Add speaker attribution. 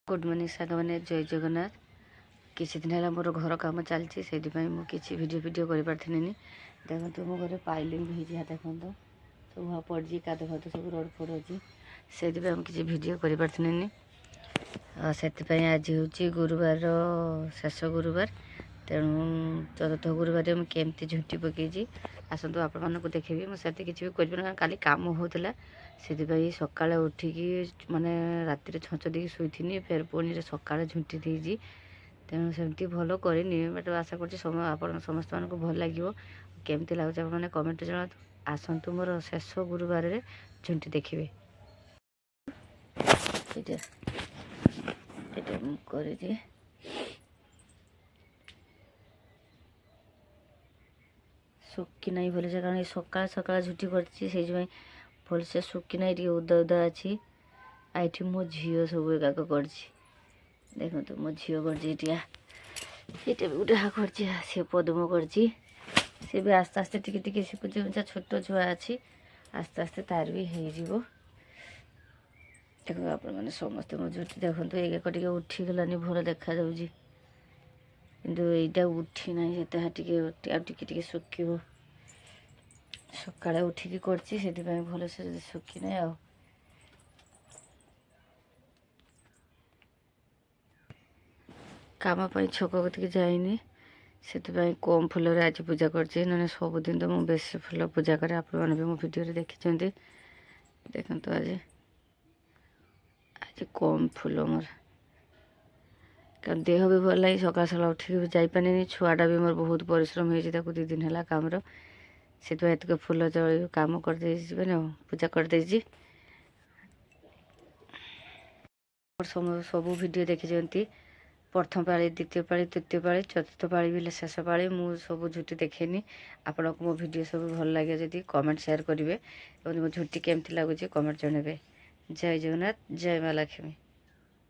Speaker 1: Good morning ସାଙ୍ଗମାନେ, ଜୟ ଜଗନ୍ନାଥ। କିଛି ଦିନ ହେଲା ମୋର ଘର କାମ ଚାଲିଛି, ସେଇଥିପାଇଁ ମୁଁ କିଛି ଭିଡ଼ିଓ ଫିଡ଼ିଓ କରିପାରିଥିଲିନି। ଦେଖନ୍ତୁ, ମୋ ଘରେ ପାଇଲିଂ ବି ହେଇଛି। ଦେଖନ୍ତୁ, ସବୁ ପଡ଼ିଛି, କାଦୁଅ ଫାଦୁଅ ସବୁ ରୋଡ଼ ଫୋଡ଼ ଅଛି। ସେଇଥିପାଇଁ ମୁଁ କିଛି ଭିଡ଼ିଓ କରିପାରିଥିଲିନି। ଆଉ ସେଥିପାଇଁ ଆଜି ହେଉଛି ଗୁରୁବାରର ଶେଷ ଗୁରୁବାର। ତେଣୁ ଚତୁର୍ଥ ଗୁରୁବାରରେ ମୁଁ କେମିତି ଝୁଣ୍ଟି ପକେଇଛି, ଆସନ୍ତୁ ଆପଣମାନଙ୍କୁ ଦେଖେଇବି। ମୁଁ ସେମିତି କିଛି ବି କରିପାରିନି, କାରଣ କାଲି କାମ ହେଉଥିଲା। ସେଥିପାଇଁ ସକାଳେ ଉଠିକି, ମାନେ ରାତିରେ ଛଞ୍ଚ ଦେଇକି ଶୋଇଥିନି, ଫେର ପୁଣି ସକାଳେ ଝୁଣ୍ଟି ଦେଇଛି। ତେଣୁ ସେମିତି ଭଲ କରିନି, ବଟ୍ ଆଶା କରୁଛି ଆପଣ ସମସ୍ତମାନଙ୍କୁ ଭଲ ଲାଗିବ। କେମିତି ଲାଗୁଛି ଆପଣମାନେ କମେଣ୍ଟ ଜଣାନ୍ତୁ। ଆସନ୍ତୁ, ମୋର ଶେଷ ଗୁରୁବାରରେ ଝୁଣ୍ଟି ଦେଖିବେ। ଏଇଟା ମୁଁ କରିଛି। ଶୁଖି ନାହିଁ ଭଲସେ, କାରଣ ଏ ସକାଳେ ସକାଳେ ଝୁଟି କରିଛି, ସେଇଥିପାଇଁ ଭଲସେ ଶୁଖି ନାହିଁ, ଟିକେ ଓଦା ଓଦା ଅଛି। ଆଉ ଏଠି ମୋ ଝିଅ ସବୁ ଏକାକ କରିଛି। ଦେଖନ୍ତୁ, ମୋ ଝିଅ କରିଛି ଏଇଟା। ଏଇଟା ବି ଗୋଟେ କରିଛି, ସେ ପଦ୍ମ କରିଛି। ସେ ବି ଆସ୍ତେ ଆସ୍ତେ ଟିକେ ଟିକେ ଶିଖୁଛି। ଛୋଟ ଛୁଆ ଅଛି, ଆସ୍ତେ ଆସ୍ତେ ତାର ବି ହେଇଯିବ। ଦେଖନ୍ତୁ ଆପଣମାନେ ସମସ୍ତେ ମୋ ଝୁଟି ଦେଖନ୍ତୁ। ଏଇ ଟିକେ ଉଠିଗଲାନି, ଭଲ ଦେଖାଯାଉଛି, କିନ୍ତୁ ଏଇଟା ଉଠି ନାହିଁ ସେତେ। ଟିକେ ଆଉ ଟିକେ ଟିକେ ଶୁଖିବ। ସକାଳେ ଉଠିକି କରିଛି, ସେଥିପାଇଁ ଭଲସେ ଶୁଖି ନାହିଁ। ଆଉ କାମ ପାଇଁ ଛକ କତିକି ଯାଇନି, ସେଥିପାଇଁ କମ୍ ଫୁଲରେ ଆଜି ପୂଜା କରିଛି। ନହେଲେ ସବୁଦିନ ତ ମୁଁ ବେଶୀ ଫୁଲ ପୂଜା କରେ, ଆପଣମାନେ ବି ମୋ ଭିଡ଼ିଓରେ ଦେଖିଛନ୍ତି। ଦେଖନ୍ତୁ, ଆଜି କମ୍ ଫୁଲ ମୋର, କାରଣ ଦେହ ବି ଭଲ ନାହିଁ। ସକାଳ ସକାଳ ଉଠିକି ବି ଯାଇପାରିନି। ଛୁଆଟା ବି ମୋର ବହୁତ ପରିଶ୍ରମ ହେଇଛି ତାକୁ 2 ଦିନ ହେଲା କାମର, ସେଥିପାଇଁ ଏତିକି ଫୁଲ ଜଳି କାମ କରିଦେଇଛି, ମାନେ ପୂଜା କରିଦେଇଛି। ସବୁ ଭିଡ଼ିଓ ଦେଖିଛନ୍ତି, ପ୍ରଥମ ପାଳି, ଦ୍ୱିତୀୟ ପାଳି, ତୃତୀୟ ପାଳି, ଚତୁର୍ଥ ପାଳି ବି, ଶେଷ ପାଳି ମୁଁ ସବୁ ଝୁଟି ଦେଖେନି। ଆପଣଙ୍କୁ ମୋ ଭିଡ଼ିଓ ସବୁ ଭଲ ଲାଗେ ଯଦି କମେଣ୍ଟ ସେୟାର କରିବେ ଏବଂ ମୋ ଝୁଟି କେମିତି ଲାଗୁଛି କମେଣ୍ଟ ଜଣାଇବେ। ଜୟ ଜଗନ୍ନାଥ, ଜୟ ମା ଲକ୍ଷ୍ମୀ।